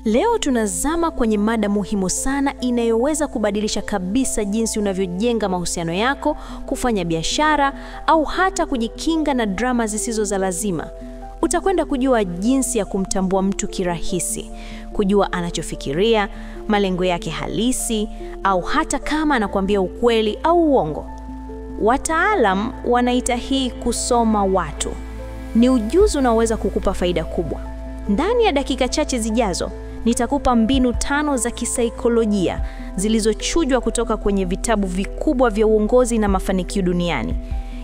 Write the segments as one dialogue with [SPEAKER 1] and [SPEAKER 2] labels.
[SPEAKER 1] Leo tunazama kwenye mada muhimu sana inayoweza kubadilisha kabisa jinsi unavyojenga mahusiano yako, kufanya biashara au hata kujikinga na drama zisizo za lazima. Utakwenda kujua jinsi ya kumtambua mtu kirahisi, kujua anachofikiria, malengo yake halisi, au hata kama anakuambia ukweli au uongo. Wataalam wanaita hii kusoma watu. Ni ujuzi unaoweza kukupa faida kubwa. Ndani ya dakika chache zijazo, nitakupa mbinu 5 za kisaikolojia zilizochujwa kutoka kwenye vitabu vikubwa vya uongozi na mafanikio duniani.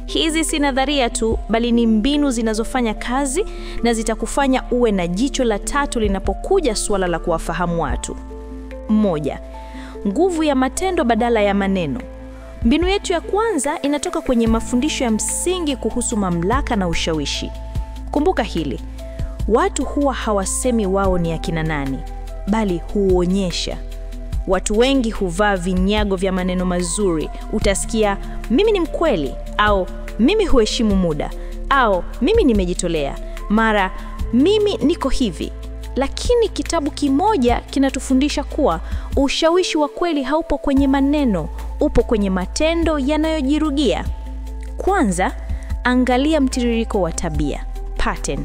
[SPEAKER 1] Hizi si nadharia tu, bali ni mbinu zinazofanya kazi na zitakufanya uwe na jicho la tatu linapokuja suala la kuwafahamu watu. 1. Nguvu ya matendo badala ya maneno. Mbinu yetu ya kwanza inatoka kwenye mafundisho ya msingi kuhusu mamlaka na ushawishi. Kumbuka hili. Watu huwa hawasemi wao ni akina nani, bali huonyesha. Watu wengi huvaa vinyago vya maneno mazuri. Utasikia mimi ni mkweli, au mimi huheshimu muda, au mimi nimejitolea, mara mimi niko hivi. Lakini kitabu kimoja kinatufundisha kuwa ushawishi wa kweli haupo kwenye maneno, upo kwenye matendo yanayojirudia. Kwanza, angalia mtiririko wa tabia, pattern.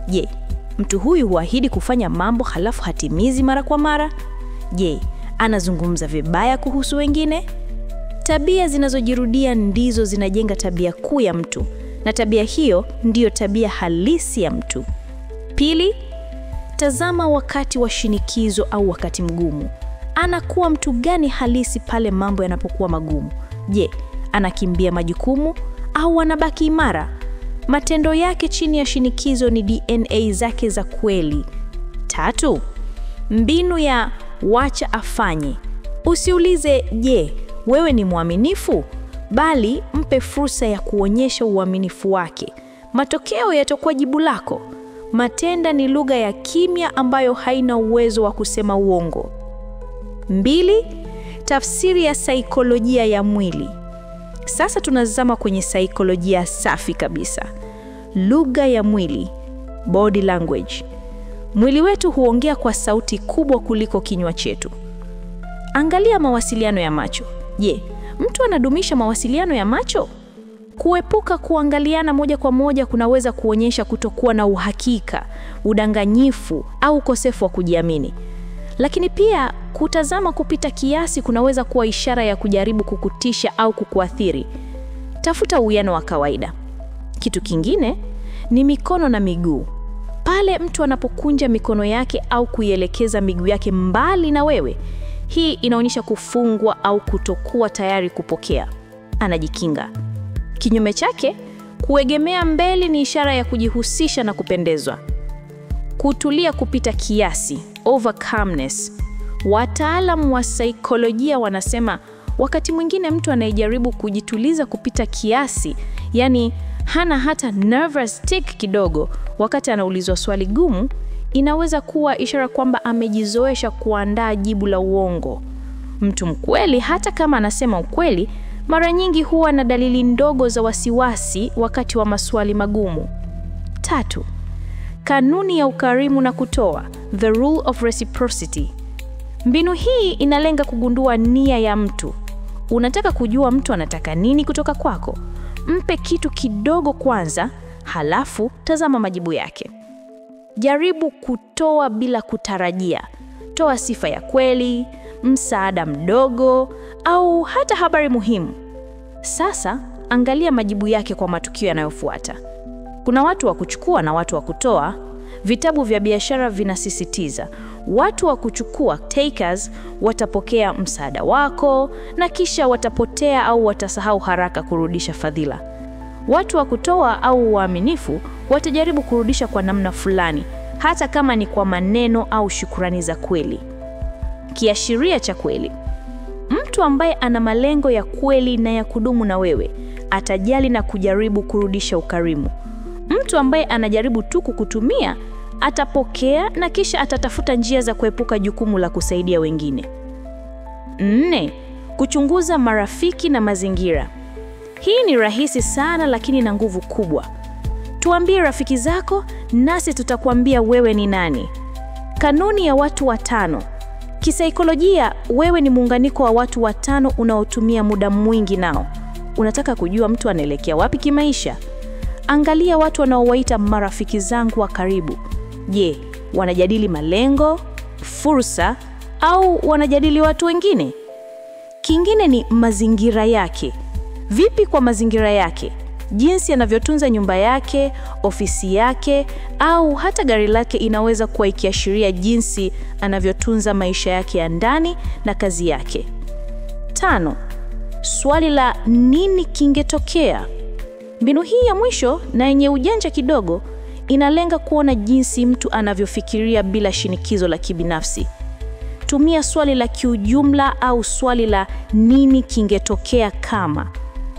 [SPEAKER 1] Je, mtu huyu huahidi kufanya mambo halafu hatimizi mara kwa mara? Je, anazungumza vibaya kuhusu wengine? Tabia zinazojirudia ndizo zinajenga tabia kuu ya mtu, na tabia hiyo ndiyo tabia halisi ya mtu. Pili, tazama wakati wa shinikizo au wakati mgumu. Anakuwa mtu gani halisi pale mambo yanapokuwa magumu? Je, anakimbia majukumu au anabaki imara? Matendo yake chini ya shinikizo ni DNA zake za kweli. 3. Mbinu ya wacha afanye. Usiulize je, wewe ni mwaminifu? Bali mpe fursa ya kuonyesha uaminifu wake. Matokeo yatakuwa jibu lako. Matenda ni lugha ya kimya ambayo haina uwezo wa kusema uongo. 2. Tafsiri ya saikolojia ya mwili. Sasa tunazama kwenye saikolojia safi kabisa. Lugha ya mwili, body language. Mwili wetu huongea kwa sauti kubwa kuliko kinywa chetu. Angalia mawasiliano ya macho. Je, mtu anadumisha mawasiliano ya macho? Kuepuka kuangaliana moja kwa moja kunaweza kuonyesha kutokuwa na uhakika, udanganyifu au ukosefu wa kujiamini. Lakini pia kutazama kupita kiasi kunaweza kuwa ishara ya kujaribu kukutisha au kukuathiri. Tafuta uwiano wa kawaida. Kitu kingine ni mikono na miguu. Pale mtu anapokunja mikono yake au kuielekeza miguu yake mbali na wewe, hii inaonyesha kufungwa au kutokuwa tayari kupokea. Anajikinga. Kinyume chake, kuegemea mbele ni ishara ya kujihusisha na kupendezwa. Kutulia kupita kiasi, over calmness. Wataalamu wa saikolojia wanasema wakati mwingine mtu anayejaribu kujituliza kupita kiasi, yani hana hata nervous tick kidogo wakati anaulizwa swali gumu, inaweza kuwa ishara kwamba amejizoesha kuandaa jibu la uongo. Mtu mkweli, hata kama anasema ukweli, mara nyingi huwa na dalili ndogo za wasiwasi wakati wa maswali magumu. 3. Kanuni ya ukarimu na kutoa, the rule of reciprocity. Mbinu hii inalenga kugundua nia ya mtu. Unataka kujua mtu anataka nini kutoka kwako? Mpe kitu kidogo kwanza, halafu tazama majibu yake. Jaribu kutoa bila kutarajia. Toa sifa ya kweli, msaada mdogo, au hata habari muhimu. Sasa, angalia majibu yake kwa matukio yanayofuata. Kuna watu wa kuchukua na watu wa kutoa. Vitabu vya biashara vinasisitiza watu wa kuchukua, takers, watapokea msaada wako na kisha watapotea au watasahau haraka kurudisha fadhila. Watu wa kutoa au waaminifu watajaribu kurudisha kwa namna fulani, hata kama ni kwa maneno au shukrani za kweli. Kiashiria cha kweli. Mtu ambaye ana malengo ya kweli na ya kudumu na wewe atajali na kujaribu kurudisha ukarimu. Mtu ambaye anajaribu tu kukutumia atapokea na kisha atatafuta njia za kuepuka jukumu la kusaidia wengine. 4. Kuchunguza marafiki na mazingira. Hii ni rahisi sana lakini na nguvu kubwa. Tuambie rafiki zako, nasi tutakuambia wewe ni nani. Kanuni ya watu watano. Kisaikolojia, wewe ni muunganiko wa watu watano unaotumia muda mwingi nao. Unataka kujua mtu anaelekea wapi kimaisha? Angalia watu wanaowaita marafiki zangu wa karibu. Je, wanajadili malengo, fursa au wanajadili watu wengine? Kingine ni mazingira yake. Vipi kwa mazingira yake? Jinsi anavyotunza nyumba yake, ofisi yake au hata gari lake inaweza kuwa ikiashiria jinsi anavyotunza maisha yake ya ndani na kazi yake. 5, swali la nini kingetokea? Mbinu hii ya mwisho na yenye ujanja kidogo inalenga kuona jinsi mtu anavyofikiria bila shinikizo la kibinafsi. Tumia swali la kiujumla au swali la nini kingetokea kama.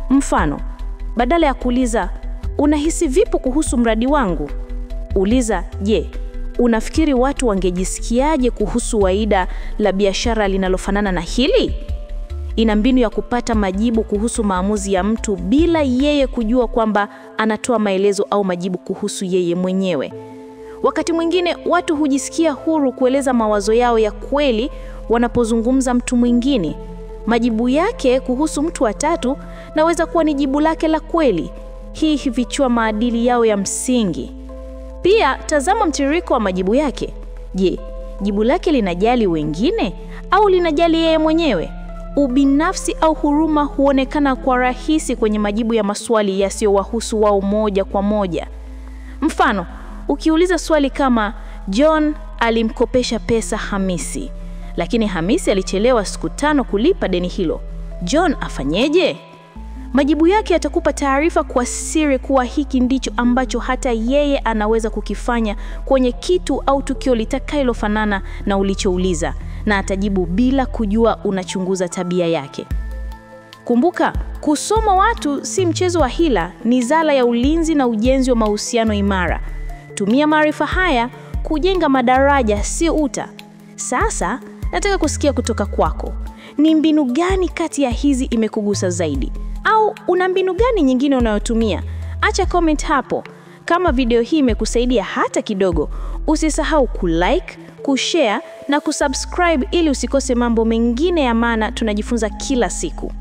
[SPEAKER 1] Mfano, badala ya kuuliza unahisi vipi kuhusu mradi wangu, uliza je, unafikiri watu wangejisikiaje kuhusu waida la biashara linalofanana na hili? Ina mbinu ya kupata majibu kuhusu maamuzi ya mtu bila yeye kujua kwamba anatoa maelezo au majibu kuhusu yeye mwenyewe. Wakati mwingine watu hujisikia huru kueleza mawazo yao ya kweli wanapozungumza mtu mwingine. Majibu yake kuhusu mtu wa tatu naweza kuwa ni jibu lake la kweli. Hii hufichua maadili yao ya msingi. Pia tazama mtiririko wa majibu yake. Je, jibu lake linajali wengine au linajali yeye mwenyewe? Ubinafsi au huruma huonekana kwa rahisi kwenye majibu ya maswali yasiyowahusu wao moja kwa moja. Mfano, ukiuliza swali kama John alimkopesha pesa Hamisi, lakini Hamisi alichelewa siku 5 kulipa deni hilo. John afanyeje? Majibu yake yatakupa taarifa kwa siri kuwa hiki ndicho ambacho hata yeye anaweza kukifanya kwenye kitu au tukio litakalofanana na ulichouliza, na atajibu bila kujua unachunguza tabia yake. Kumbuka, kusoma watu si mchezo wa hila, ni zala ya ulinzi na ujenzi wa mahusiano imara. Tumia maarifa haya kujenga madaraja, si uta. Sasa nataka kusikia kutoka kwako. Ni mbinu gani kati ya hizi imekugusa zaidi? Au una mbinu gani nyingine unayotumia? Acha comment hapo. Kama video hii imekusaidia hata kidogo, usisahau kulike, kushare na kusubscribe ili usikose mambo mengine ya maana tunajifunza kila siku.